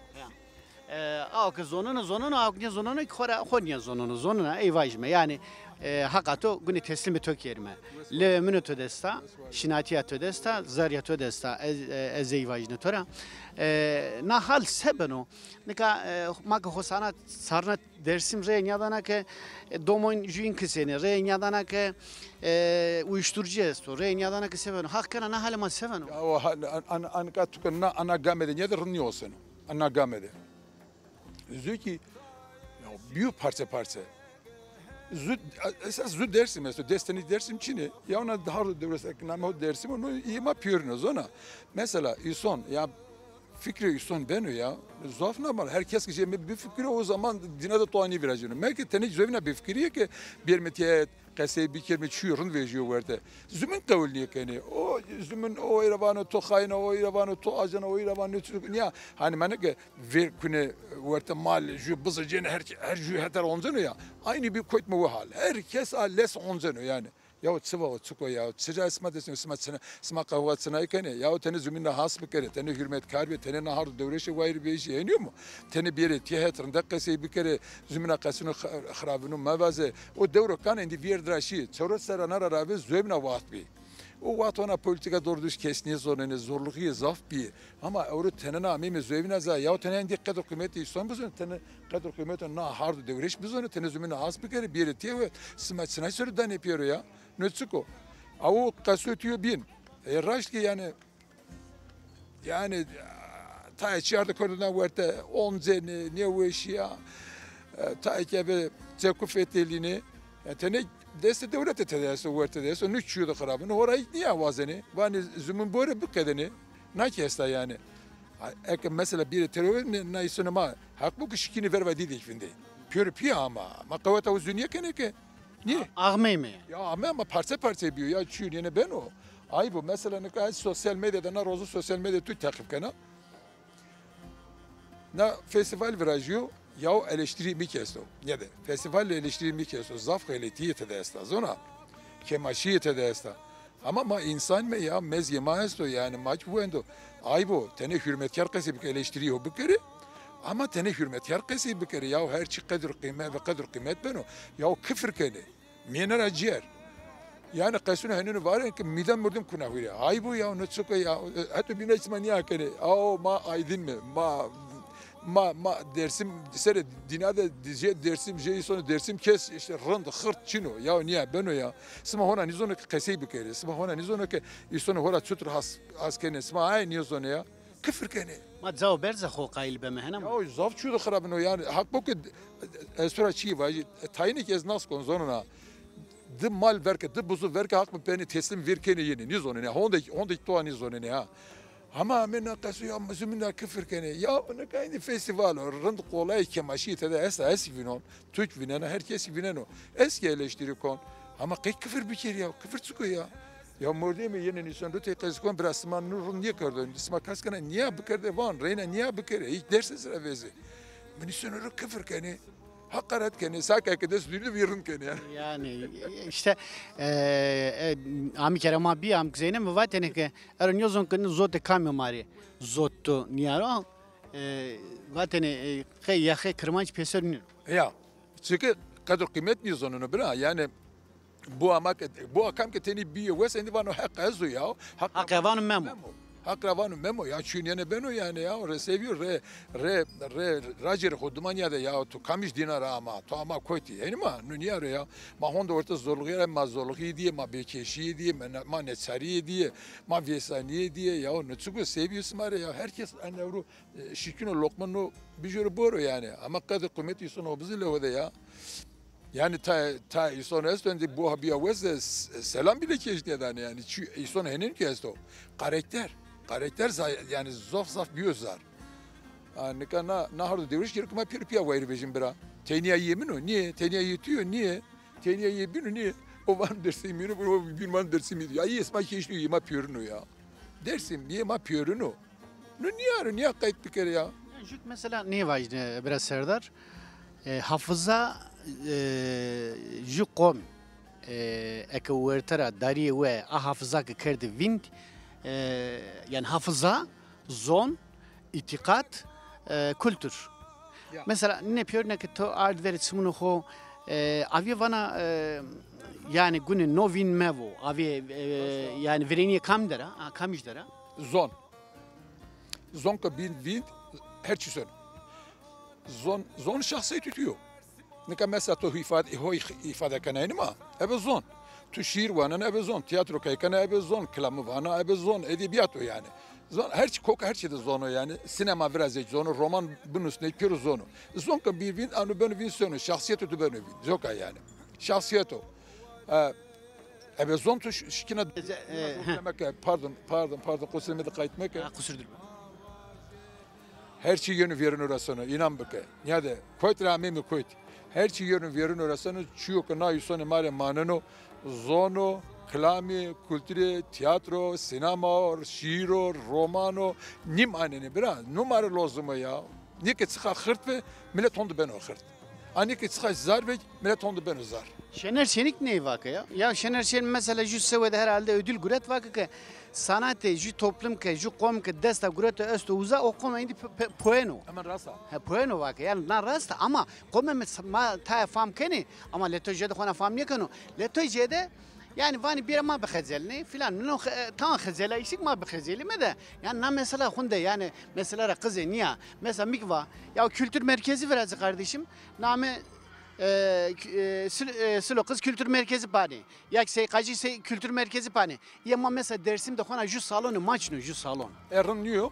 E, aw ke zoneno, zoneno, aw ke nêzoneno, xo ra xo nêzoneno, zonena, ey vajîme. Yani, e, haqa to gunê teslîmê to kerîme. Lewê min o to desta, şînatîya to desta, zerrîya to desta, ez, e, ez ey vajîne to ra. E, na hal se beno? Nika, e, ma ke xo sana sarna Dêrsim rê nîyadana ke, e, domon jûyîn kisenê, rê nîyadana ke, e, uyuşturucu esto, rê nîyadana ke se beno? Haq kena na halê ma se beno? Ya o hal, an, an, anka tu ke na, ana game de nîyade rind nîoseno. Ana game de. Zu ki, ya, bîyo parçe parçe. Zu, esas zu Dêrsim esto, destê nî Dêrsim çin ê. Ya ona daha dewres ek name ho Dêrsim o, no îyê ma pîyorîno, zona. Mesela îson, ya fikrê îson beno ya, zaf normal. Her kes ki jê mi bifikirîyo, o zaman dîna de to anî virajîno. Meke tenê zovîna bifikirîye ke bêrme tîya qesey bikerme, çîyo rind vejîyo werte. Zumîn qewil nêkenê. O zumîn o ey ra vano to xayîn a, o ey ra vano to ajan a, o ey ra vano to nîya. Hanî mane ke vêr kunê werte mal, jû bizicêne, her, her jû heter onceno ya. Aynî bir koytme o hal. Her kes a les onceno yani. Ya çi va o, çik o ya? Çira sima destê, sima çina, sima qehwa çinay kenê? Ya tenê zumîn ra has bikerê, tenê hurmetkar bê, tenê na hard dewrêşê wayîr vejî, henîyo mu? Tenê bêrê tîya het rindek qesey bikerê, zumîna qesûnû xirabûnû mevaze. O dewro kan endî vêrd ra şî, çewres serra na ra ravê zovîna waxt bî. O waxt ona polîtîka doğru düz kes nêzonenê, zorluğî zaf bî. Ama ewro tenena ameyme zovîna za, ya tenê endî qedr qîmetê îson bizon, tenê qedr qîmetê na hard dewrêş bizon, tenê zumîna has bikerê, bêrê tîya we, sima çinay ser o danê pêro ya. No çik o? Awo qeso tîyo bîn. E, raşt ki yani, yani, tayê çîyar de kerdêna werte, oncenê, nêweşîya, e, tayê ke be çeku fetelînê. E, tenê destê dewlete tede esto, werte de esto, no çîyo de xirab o. No hora hîç nîya wazenê. Vanê zumîn bore biqedenê. Na ki esta yani. A, eke mesela bîrê terorî ne, na îsonê ma heq bo ki şikînê verva Dîdek vindê. Pêro pîya ama, ma qeweta o zû nêkenê ke. Nî? Axmeyme. Ya ame ama parçe parçe bîyo ya, çîyo nêne beno. Ayb o. Mesela nika ez sosyal medyada, na rozu sosyal medyada tu teqîb kena. Na festîval virajîyo, yaw eleştirî mi kesto. Nêde? Festîval eleştirî mi kesto. Zaf xeletîye tede esta. Zona? Kemaşîye tede esta. Ama ma însan me ya, mezgê ma esto, yani ma ki wendo. Ayb o, tenê hurmetkar qesey bike, eleştirî ho bikerê. Ama tenê hurmetkar qesey bikerê. Yaw her çî qedr qîmet ve qedr qîmet beno. Yaw kifir kenê. Mîyene ra cîyer. Yani qesûnê henûnû varên ki mîda murdim kuna hurê. Ayb o ya, no çik o ya. Heto bîna sima nîya kenê. Aw ma aydin me. Ma, ma, ma Dêrsim serê dîna de jê Dêrsim, jê îsonê Dêrsim kes işte rind, xirt çin o. Ya nîya beno ya. Sima hona nîzono ki qesey bikerê. Sima hona nîzono ki îsonê hora çutir has, has kenê. Sima aye nîyozonê ya. Kifir kenê. Ma cao berza xo qayîl beme hena mi? Ya zaf çîyo de xirabin o yani. Heq bo ki ez to ra çîyê vajî. E, tayîne ki ez nas kon zonena. Di mal ver ke, di buzu ver ke, heq mi penê teslim vêr kenê yenê. Nîzonenê. Honde, honde toa nîzonenê ha. Ama amê na qeso ya zumîn ra kifir kenê. Ya nika endî festîval o. Rind qolayê kemaşî tede esta, ez vînon. Tu kî vînena, her kes kî vîneno. Ez kî eleştirî kon. Ama qey kifir bikerî ya? Kifir çik o ya? Ya mordemê yenê nîson rutê qesî kon, bira sima nû rind nêkerdo. Sima qesî kena nîya bikerde van, reyna nîya bikere. Hîç ders ez ra vezê. Mi nîsonê ro kifir kenê. Haqaret kenê. Sake ke dest dûrî de vî rind kenê yani. Yani işte, e, e, amî kere ma bî, amîk Zeynep mi vatêne ke ero nêzon ke zotê kamê ma rê zot tu nîyaro. E, vatêne, e, qey yaxê kirmanc pêser nîno. Ya. Çike qedr qîmet nîzoneno bira. Yani Bu ama ke, bu akam ke tenî bîye wes, endî vano heq ez o ya. Heq ra vano Memo. Heq ra vano Memo ya, çîyo nîyene beno yanî ya, rê sêvîyo, rê, rê, rê racê rê xo dima nîyade ya, tu kamij dîna ra ama, tu ama kotî. Enî ma, nu nîyaro ya. Ma honde orte zorluğî ra, ma zorluğî dîye, ma bêkeşîye dîye, ma, ma neçarîye dîye, ma vêsanîye dîye ya, nu çik o sêvîyo sima rê ya. Herkes en ewro e, şikîno loqma no bijoro boro yanî. Ama qedr qîmetê îsonê ho bizî lewede ya. Yanî ta, ta îson esto, endî bu ha bîya wes de s-, selam bîle kêş nêdanê yanî. Çi îson henên ki esto. Karakter. Karakter za-, yanî zaf zaf bîyo zar. Ha, nika na, na hardo dewrîş gerek ma pêro pîya wayîr vejîn bira. Tenîya yê min o, nîyê? Tenîya yê tu yo, nîyê? Tenîya yê bîn o, nîyê? O van Dêrsimî yo, o bîn van Dêrsimî yo. Ya yê sima kêşnî yo, yê ma pêrin o ya. Dêrsim yê ma pêrin o. No nîyaro, nîya qeyd bikerê ya. Ya, jûk mesela nêvajîne bira Serdar. E, hafıza, e, jû qom, e, eke werte ra darîyê we a hafıza ke kerdî vînd, e, yanî hafıza, zon, îtîqat, e, kultur. Ya. Mesela nê pêrune ke to ard verê çimunê xo, e, avîye vana, e, yanî gune no vînd mevo, avîye, e, yanî virênîye kam der a, a, kamij der a? Zon. Zon ke bîn vînd, her çî sono. Zon, zon şexsîyetê tu yo. Nika mesela to îfade, ho îfade kena enî ma, ebe zon. Tu şîîr wanena ebe zon, tîyatro kay kena ebe zon, kilamî vana ebe zon, edebîyat o yanî. Zon, her çî, koka her çî de zon o yanî. Sînema virazê zon o, roman binusnê pêro zon o. Zon ke bî vînd, ano beno vînd sono, şexsîyetê tu beno vînd. Coka yanî. Şexsîyet o. E, Ebe zon tu ş-, şikîna... E, e, he. Demeke, pardon, pardon, pardon, qusurê mi de qayt meke. Ha, qusur dil. Her çî yeno vêrino ra sono, înan bike. Nîyade, kotî ra ameyme kotî. Her çî yeno vêrino ra sono, çîyo ke na îsonê ma rê maneno, zon o, kilamî, kulturê, tîyatro, sînema o, şîîr o, roman o, nîmanenê bira, no ma rê lozim o ya. Nê ke çiqa xirt bi, milet honde beno xirt. Anî ke çiqa zar vec, milet honde beno zar. Şener Şenik ney vake ya? Ya Şener Şen mesela jü sewe de herhalde ödül guret, vake ke sanatê jü toplum ke, jü qom ke desta gureto esto uza, o qom endî pe-, pe-, poeno. Hemen rasta. He, poeno vake. Yani na rasta ama qomê mi s-, ma taya fam kenê ama leto jede xona fam nêkeno. Leto jede Yani vanî bira ma bixecelnê filan. No xe-, e, tamam, xecelay şik, ma bixecelîme de. Yani na mesela hunde yani mesela ra qizê nîya. Mesela mi ki va ya kültür merkezi virazî kardeşim. Name e, kü-, e, Sil-, e, Silo Kız Kültür Merkezi panê. Ya ki Sey Kacı Sey Kültür Merkezi panê. Ya ma mesela Dersim de xona jü salonê ma çino, jü salon. E, rind nîyo.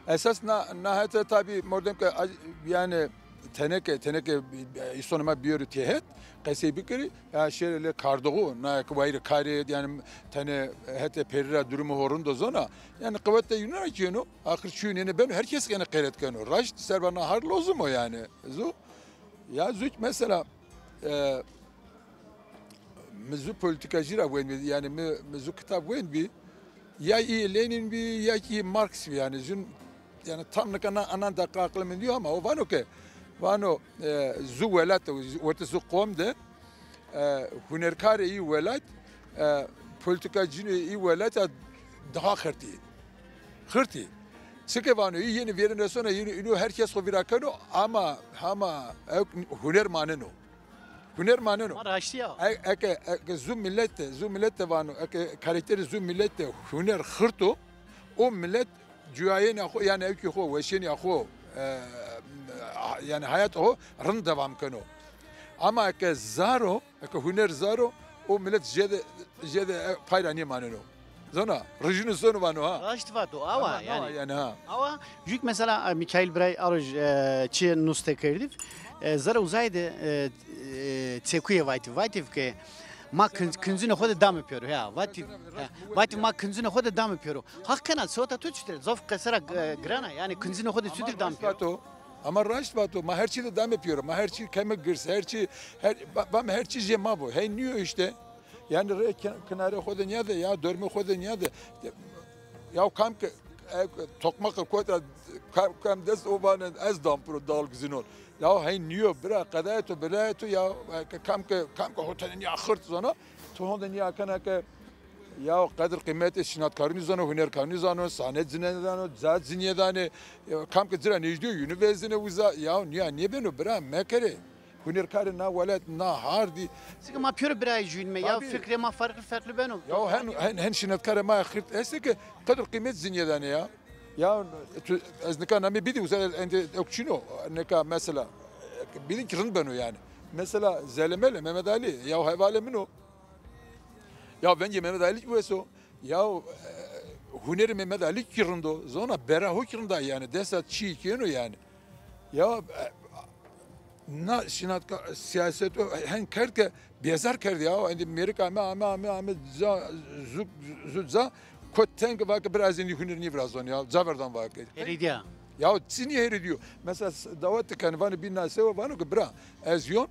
Esas na, na hete tabî mordem ke ac-, yani teneke, teneke, e, îsonê ma bîyerî têhet, qesey bikerî, ya şêrê lê kardoxu, na ke wayîrê karê, yani tenê hetê pêrî ra durumê ho rind o zona, yani qiwet de yînû ra cêno, axir çîyo nêne beno, her kes gene qeyret keno. Raşt serba na har lozim o yani. Zu, ya zu mesela, e, Mi zu polîtîkacî ra wendbî, yanî mi, mi zu kitab wendbî, ya î Lenîn bî, ya kî Marks bî, yanî zu, yanî tam nika na, anan deqa aqilê mi nîyo ama o vano ke, vano, e, zu welat de, ortê zu qom de, e, hunerkarê î welat, e, polîtîkacînê î welat a daha xirt î. Xirt î. Çike vano, î yenî vêrîn resona, yenî, înû her kes xo vîra keno, ama hama ewk huner maneno. Huner maneno. Ma raştî ya. E-, eke, eke zu milet de, zu milet de vano, eke karakterê zu milet de huner xirt o, o milet cuyayênîya xo, yanî ewkî xo, weşênîya xo, e, yanî hayata xo rind devam keno. Ama eke zar o, eke huner zar o, o milet jêde, jêde, e, pay ra nêmaneno. Zona, rijînû sono vano ha. Raşt vato, awa. Ama yanî. Yanî ha. Awa, jûk mesela, e, Mîkaîl Biray a roj, e, çi nuste kerdîv. E, zere uzay de, e, e, çekuye vatîv. Vatîv ke ma kinc-, kincunê xo de dame pêro. Ya, vatîv, ya, vatîv ma kincunê xo de dame pêro. Haq kena, sewta to çutir? Zof qesera, e, girana. Yanî kincunê xo de çutir dame pêro? Ama raşt vato. Ama raşt vato. Ma her çî de dame pêro. Ma her çî keme girs, her çî, her, ba-, bam her çî jê ma bo. Hey nîyo îşte. Yanî rê ke-, kinarê xo de nîyade, ya dormê xo de nîyade. Ya kam ke, e, toqmaqê kot ra kam, kam dest o vanê ez dam piro dal gizinon. Ya hey nîyo bira, qedayê to, belayê to ya, e, ke kam ke, kam ke ho tenê nîya xirt zona, to honde nîya kena ke ya qedr qîmetê şinatkarûnî zano, hunerkarûnî zano, sanet cinê zano, ca cinîye danê, e, kam ke ci ra nêjdî yo, yînû vezîne uza, ya nîya nêbeno bira, mekerê. Hunerkarê na welat, na hardî. Zî ke ma pêro birayê jûyîn me ya, tabii, fikrê ma ferqlî ferqlî beno. Ya hen, hen, hen şinatkarê ma xirt estê ke qedr qîmet zî nêdanê ya. Ya tu, ez nika namê bidî, uza endî ewk çin o, nika mesela bidî ki rind beno yanî. Mesela Zelemele, Mehmet Ali, ya hevalê min o. Ya vengê Mehmet Ali ki wes o. Ya, e, hunerê Mehmet Ali ki rind o. Zona bera ho ki rind a yanî. Desta çî ki yeno yanî. Ya, e, na şinatka siyaset o hen kerd ke bêzar kerd ya. Endî mêrik ame, ame, ame, ame, ca, zuk, zuk ca, kot teng va ke bira ez endî huner nîvirazon ya. Ca verdan va ke. Herîdîya. Ya çinî herîdîyo. Mesela s-, dawet kenê, vanê bîn na sewa, vano ke bira, ez yon,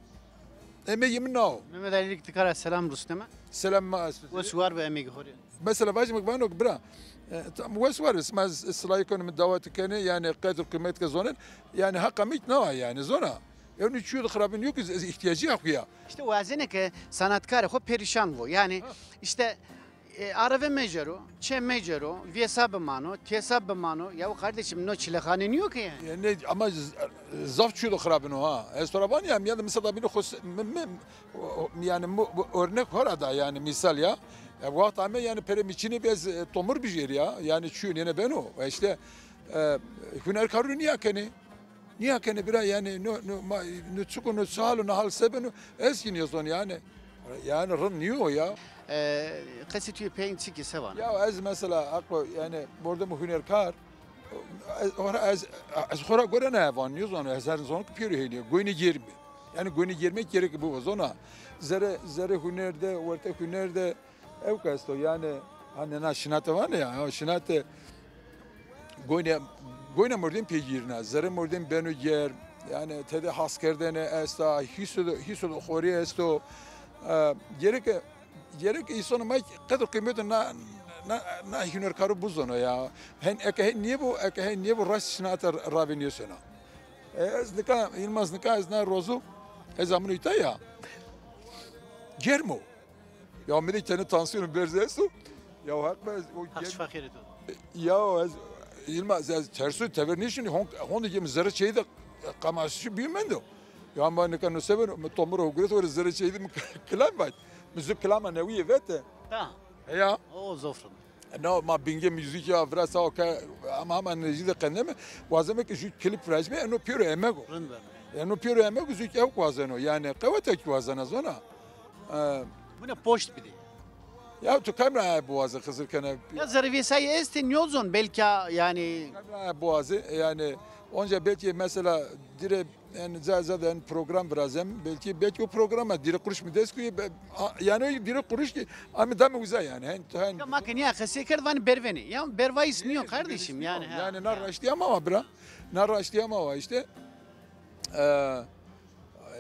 emegê mi na o. Mehmet Ali ki ti kara selam rusneme. Selam ma ez. Wes war bi emegê xo rê. Mesela vajîme ke vano ke bira, e, tam wes war bi, sima silayî keno, mi dawet kenê, yanî qedr qîmet ke zonen, yanî heqa mi ki na wa yanî, zona. Ewnî çîyo de xirabin yo ke ez îhtîyacîya xo ya. Îşte wazenê ke sanatkarê xo perîşan vo. Yanî îşte, e, areve mecero, çê mecero, vêsa bimano, têsa bimano. Yaw kardeşim, no çilexane nîyo ke yanî. Yanî ama z-, zaf çîyo de xirabin o ha. Ez to ra vanî ya, mîyan de mi seta bînî xo s-, mi, mi, o, o, yanî mi, bu örnek ho ra da yanî mîsal ya. Ya wext ame yanî perê mi çinê bî ez, e, tomur bijêr ya. Yanî çîyo nêne beno. Ve îşte, e, hunerkarû nîya kenê. Nîya kenê bira yanî no, no, ma, no çik o, no çi hal o, no hal se beno, ez kî nêzon yanî. Yanî rind nîyo ya. E, qesê tu yê peyên çik î, se vano? Ya ez mesela aqo yanî mordemê hunerkar, ez, ez, ez xo ra gore naye van, nêzon, ez her zon ki pêro hênî, goynê germî. Yanî goynê germî gerek bibo zona. Zerê, zerê huner de, wertê huner de, ewk esto, yanî, hanî na şinate vanê ya, ya şinate goyne, goyne mordem pêgîrna, zerê mordem beno germ, yanî tede haskerdene esta, hîso de, hîso de xorî esto. E, gereke, gereke îsonê ma qedr qîmetê na, na, na hunerkarû bizono ya. Hen, eke hen nêbo, eke hen nêbo raşt şinate ravê nêsona. E, ez nika, Yilmaz nika ez na rozu, ez amino îta ya. Germ o. Ya mi de tenê tansîyonê berz esto. Ya Heq be, o Heq şifa xêrê to. Ya ez, Yilmaz, ez terso tever nêşinî, hon, honde ke mi zerrê çeyî de qamaşî bîyo mendo. Ya ma nika no se beno, mi tomur o guret, were zerrê çeyî de mi kilam vat. Mi zu kilama newîye vete. Ta. Ya. O zof rind. No, ma bingê muzîkî ya vira sawa ke, ama, ama nêzdî de qendeme, wazeme ke jû klîp virajîme, eno pêro emek o. Rind be. Eno pêro emek o, jû ke ewk wazeno, yanî qewete kî wazena zona. E, Bine poşt bidê. Ya tu kamera biwaze, Xizir kene. Ya zerrê vêsayî estê, nîyozon belka yanî. Kamera biwaze, yanî onca belkî mesela dire, yanî ca, ca de yanî program virazem, belkî, belkî o programa dire quruş mi dest kuye, be-, a, yanî o dire quruş ki, a mi dame uza yanî. Hen, hen. Ya ma ke nîya qesey kerd, vanî bervenê. Ya bervayîs nîyo kardeşim yanî, ha. Yanî na raştîya ma wa bira. Na raştîya ma wa îşte. E,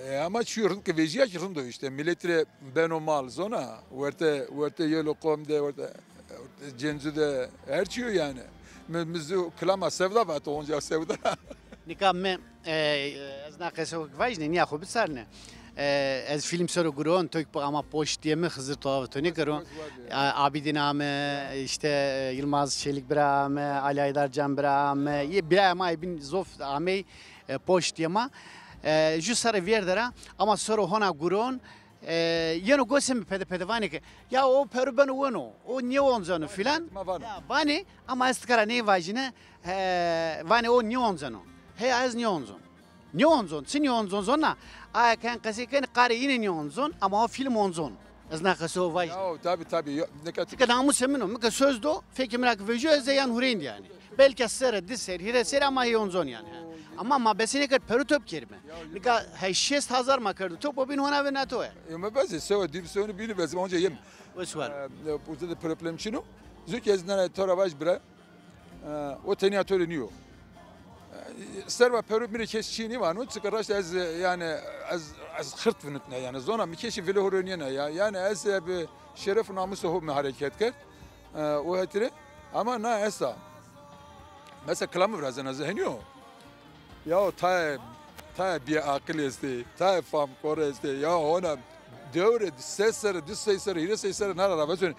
e, ama çîyo rind ke vejîya kî rind o îşte. Milet rê beno mal zona. Werte, werte yelo qom de, werte, werte cencu de her çîyo yanî. Mi, mi zu kilama sevda vato, onca sevda. Nika mi, e, e, ez na qese xo vajîne, nîya xo bisarne. E, ez fîlm ser o guron, to kî ama poştîye mi Xizir to ava to nêkero. A, Abîdîn ame, îşte, e, Yilmaz Çelik bira ame, Ali Aydarcan bira ame, yê birayê ma ê bîn zof amey, e, poştîye ma. E, jû serre vêrde ra, ama ser o hona guron, e, yeno gosê mi pede pede vanê ke, ya o peru beno weno, o nêonceno filan. Ma vano. Ya, vanê, ama ez ti kara nêvajîne, e, vanê o nêonceno. Heya ez nêoncon. Nêoncon, çi nêoncon zona? Aya ke en qesey kenê, qarê yîne nêoncon, ama o fîlm oncon. Ez na qese o vajîne. Ya, tabii, tabii. Ya, nika... Çike namusê min o. Mi ke söz do, fekê min ra ke vejîyo, ez ê yan hurêndî yanî. Belka serre, di serrî, hîrê serrî ama hê oncon yanî. Ama ma besê nêkerd, peru top kerîme. Nika heşt şêst hazar ma kerdo top, o bîn hona ve nato ya. E, ma bezê sewa, dî sewa bînî bezê, onca yem. Wes war. E, uza de problem çin o. Zû ki ez nana to ra vaj bira. E, o tenya to rê nîyo. E, serva peru mi rê kes çî nîvano, çike raşt ez, e, yanî, ez, ez xirt vinitne yanî. Zona mi kesî vile ho rê nêna ya. Yanî ez, e, bi şeref û namusê ho mi hereket kerd. E, o hetire. Ama na esta. Mesela kilame virazena ez henî yo. Ya tayê, tayê bêaqil estê, tayê famkor estê. Ya hona dewre di sey serre, di sey serre, hîrê sey serre na ra ravêzonê.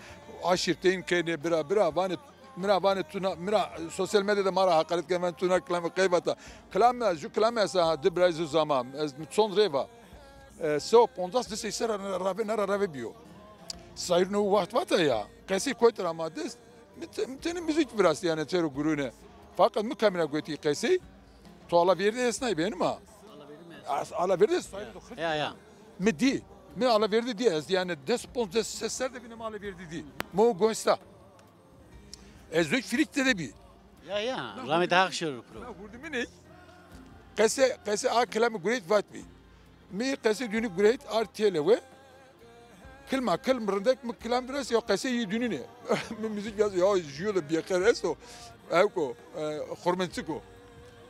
Aşîrteyîn kenê bira, bira vanê, mi ra vanê tu na, mi ra sosyal medya de ma ra hakaret kenê, vanê tu na kilame qey vata. Kilame, jû kilame esta ha, di birayî zu zama, ez mi çond rey va. E, se û poncas di sey serra ravê, nera ravê bîyo. Sayırno waxt vata ya. Qesey kotî ra ma dest. Mi te-, mi tenê muzîk virastî yanî çero gurune. Fakat mi kamîna gotî qesey. To Alaverdî esnay benî ma. Alaverdî mi? As-, Alaverdî sayırno xirc. Ya, ya. Mi dî. Mi Alaverdî dî ez yanî des ponc des ses serre de vîneme Alaverdî dî. Mo gosta. Ez zok firîk tede bî. Ya, ya. Rahmet hak şero pro. Na hurdimî ney. Qese, qese a kilamî gureyt vat bî. Mi qese dûnî gureyt ard têlewe. Kilma kilm rindek mi kilam biraz ya qese yî dûnî ne. Mi muzîk yaz ya jûyo de bîyeqer esto. Ewko, e, xurmençiko.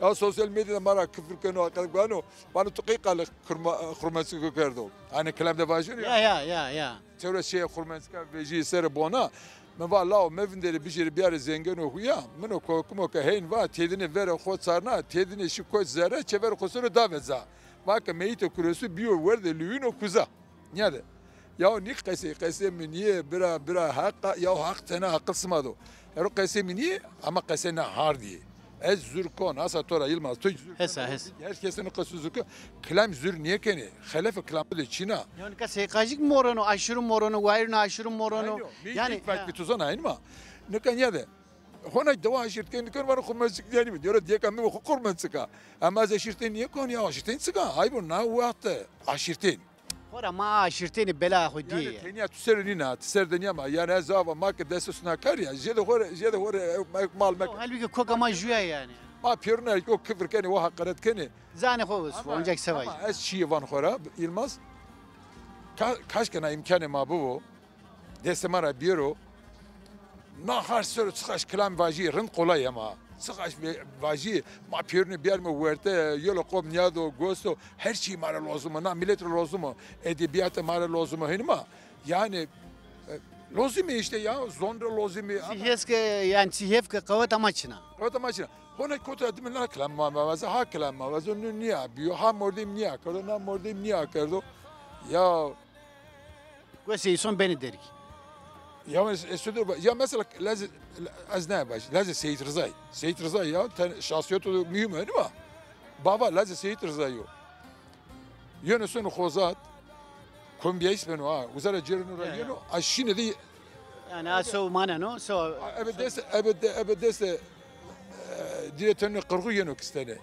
Ya sosyal medyada ma ra kifir keno, haqet guano. Vano tu qey qale xurma-, xurmençiko kerdo. Hani kilam de vajeno ya. Ya, ya, ya, ya. Çewre şeye xurmençika vejî serê bona. Mi va lao mevinderê bijêrê biyarê zengeno huya. Mino kokimo ke heyn va têdine verê xo çarna, têdine şî koç zerre, çeverê xo sero dave ca. Va ke meyîto kuresu bîyo werdê lüwîno kuza. Nîyade. Yaw nî qesey, qesê mi nîyê, bira, bira, Heqa, yaw Heq tena aqil sima do. Ero qesê mi nîyê, ama qesê na hardî yê. Ez zur kon, asa to ra Yilmaz, to zur kon. Hesa, hes. Her kes eno qesû zur kon. Kilam zur nêkenê. Xelefê kilamî de çin a. Yanî ke seyqajîk morono, aşırı morono, wayirno aşırı morono. Ayno. Yanî, ilk vakit tu zona aynı ma. Nika nîyade. Hona dewa aşirtken diken vano xurmençik yanî mi? Diyor diyeka mi xo xurmençika. Ama ez aşirtên nêkon ya, aşirtên çika? Ay bu na wexte aşirtên. Xora ma aşirtênî bela xo dîye. Yanî tenya tu ser nîna, tu ser de nîya ma. Yanî ez ava ma ke dest suna kar ya. Jede xore, jede xore mal mek. Halbuki koka ma juya yanî. Ma pêruna o kifir kenê, o hakaret kenê. Zanê xo bes, ancak sevay. Ama ez çîyê van xora, Yilmaz. Ka-, kaşke na îmkanê ma bibo. Destê ma ra biyero. Na har sero çiqaş kilam vajî, rind qolay ema. Çiqaş ve-, vajî, ma pêrune biyarme werte, yolo qom nîyado, gosto, her çî ma ra lozim o, na milet ra lozim o, edebîyate ma ra lozim o, henî ma. Yanî, e, lozim îşte ya, zon ra lozim î. Çi hes ke, yanî çi hêf ke qeweta ma çin a. Qeweta ma çin a. Hona kota dime na kilam ma, ma vaze, ha kilam ma vaze, nu nîya biyo, ha mordem nîya kerdo, na mordem nîya kerdo. Ya, Gosê îson benê dergî. Ya ez, ez, ya mesela lezê, ez ne baş, lezê Seyîd Rizayî. Seyîd Rizayî ya, ten, şahsîyeto muhîm o, ma. Bava lezê Seyîd Rizayî yo. Yeno sono xozat, kombîyayîs beno ha, uza ra cêreno ra yeno, a şîne de. Yanî a sew maneno, sew. Ebe dest, ebe de, ebe dest, e, dire tenê qirxu yeno kistene.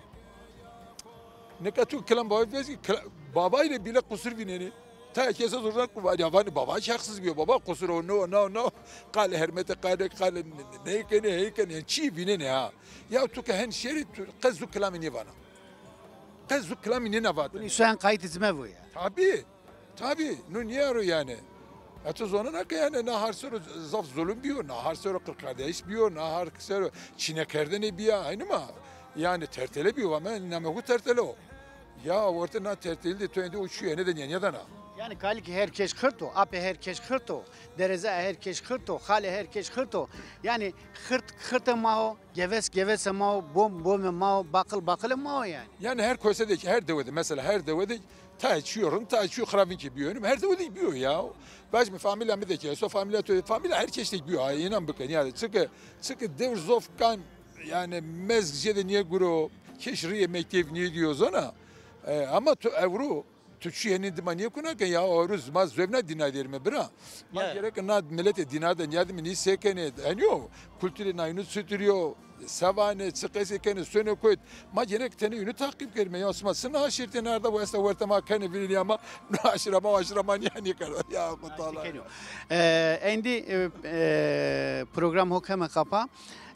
Nika tu kilam baba vezî, kila-, baba ile bile qusur vînenê. Tayê kes ez zor ku vanî, ya vanî baba şexsiz bîyo, baba qusur o, no, no, no. Qalê hermete, qalê, qalê ne, ne, ney kenê, hey kenê, yanî çî vînenê ha. Ya tu ke hen şêrî, tu qe zu kilamî nêvana. Qe zu kilamî nêna vatene. Bunî soyan qayîtê zime vo ya. Tabî. Tabî, nu nîyaro yanî. Ya tu zonena ke yanî na har sero zaf zulum bîyo, na har sero qirqerdayîş bîyo, na har sero çînekerdene bîya, aynî ma. Yanî tertele bîyo, ama name hu tertele o. Ya orte na tertelî de tu êndî o çû êne de nîya nîyadana. Yanî kalî ke her kes xirt o, apê her kes xirt o, dereza her kes xirt o, xalê her kes xirt o. Yanî xirt xirtê ma o, geves gevesê ma o, bom bomê ma o, baqil baqilê ma o yanî. Yanî her kose de ki, her dewe de, mesela her dewe de tayê çîyo rind, tayê çîyo xirab vîn ki bîyo. Yanî her dewe de bîyo ya. Vajîme famîlya mi de ki esto, famîlya to, famîlya her kes de bîyo. Ay, înan bikin yanî. Çike, çike dewr zof kan, yanî mezg jêde nêguro, kes rîyê mekteb nêdîyo zona. E, ama tu ewro, tu çî henî dima nêkuna ke ya, ewro ma zewna dîna derîme bira. Ma gereke na miletê dîna de nîyadîme nî se kenê, henî yo, kulturê na yînû çitur yo, se vanê, çi qesey kenê, sonê kotî. Ma gerek tenê yînû taqîb kerîme. Ya sima sina aşîrtên arda, bu esta werte ma kenê vînenê ama, no aşîra ma, aşîra ma nîya nêkerdo. Ya Xo Teala. Ee, êndî, e, e, program ho keme qapa.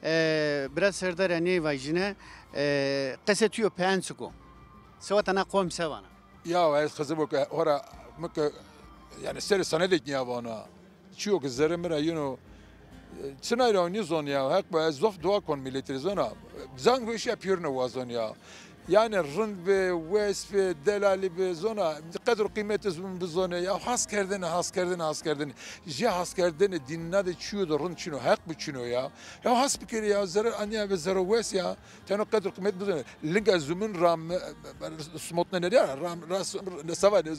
E, biraz Serdar, ney vajîne, e, qesê tu yo peyen çik o? Seweta na qom se vana? Ya ez xizir bo ke hora mi ke, yanî serê sanedek nîya vana. Çîyo ke zerrê mi ra yeno, e, çinay ra nîzon ya. Heq be, ez zof dua kon miletî rê zona. Can weşîya pêrune wa zon ya. Yanî rind be, wes be, delalî be, zona. Qedr û qîmetê zûn bizone ya. Has kerdene, has kerdene, has kerdene. Jê has kerdene dîna de çîyo de rind çin o, heq bi çin o ya. Ya has bikerê ya, zerre anîya be zerre wes ya. Teno qedr qîmet bizone. Linga zumîn ra me-, me-, me-, sumotnene ra, ra, ra, sava ne,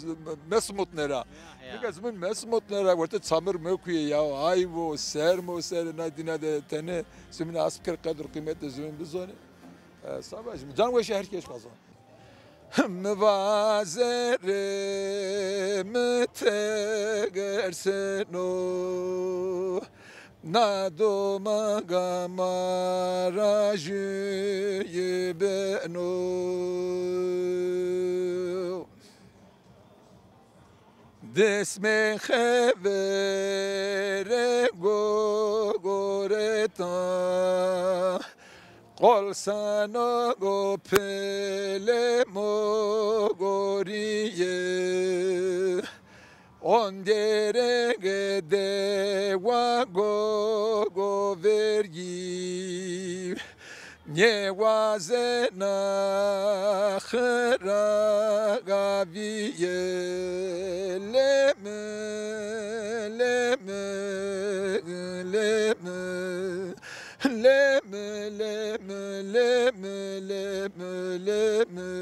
me sumotne ra. Ya, ya. Linga zumîn me sumotne ra, werte çamir mekuyê ya, ayb o, serm o, serê na dîna de tenê zumîn asp kir, qedr qîmetê zumîn bizone. E, sava, can weşî her kes vazon. Mi vazere mi terseno, na doma gama ra jüye beno. Desmê xevere gogoreta, qol sano go pele mo goriye. Ondere ge dewa gogo vergi. Nêwazena xira gaviye, leme, leme, leme, leme, leme, leme, leme, leme.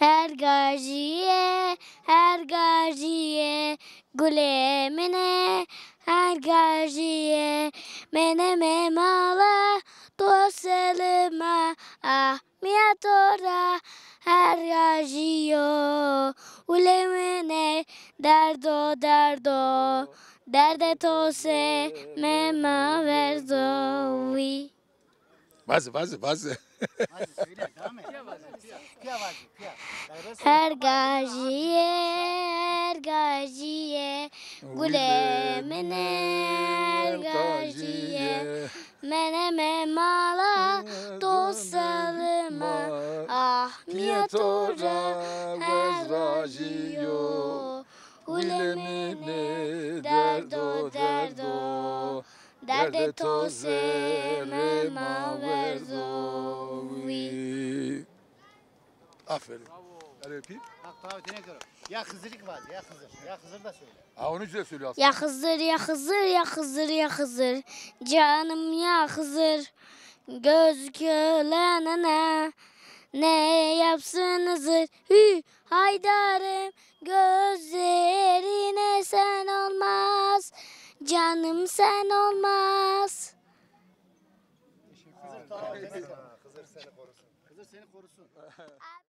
Ergajîye, ergajîye, gulê min ê, ergajîye, meneme mala, to selima, ah, mîya to ra, ergajîyo, gulê min ê, derdo, derdo, derdê to se mema verdo wî. Vaze, vaze, vaze. Hadi söyle, devam et. Piya vaze, piya. Ergajîye, ergajîye, gulê min ê, ergajîye. Meneme mala, to selima, ah, mîya to ra, ergajîyo. Gulê min ê, derdo, derdo, derdê to se mema verdo wî. Aferin. Hadi öpeyim. Bak, tabii, tene kero. Ya Hızır'ı vaze, ya Hızır. Ya Hızır da söyle. Ha, onu güzel söylüyor aslında. Ya Hızır, ya Hızır, ya Hızır, ya Hızır. Canım ya Hızır. Göz kölene ne? Ne yapsın Hızır? Hü, Haydarım. Gözlerine sen olmaz, canım sen olmaz. Hızır, tamam, seni korusun. Hızır seni korusun.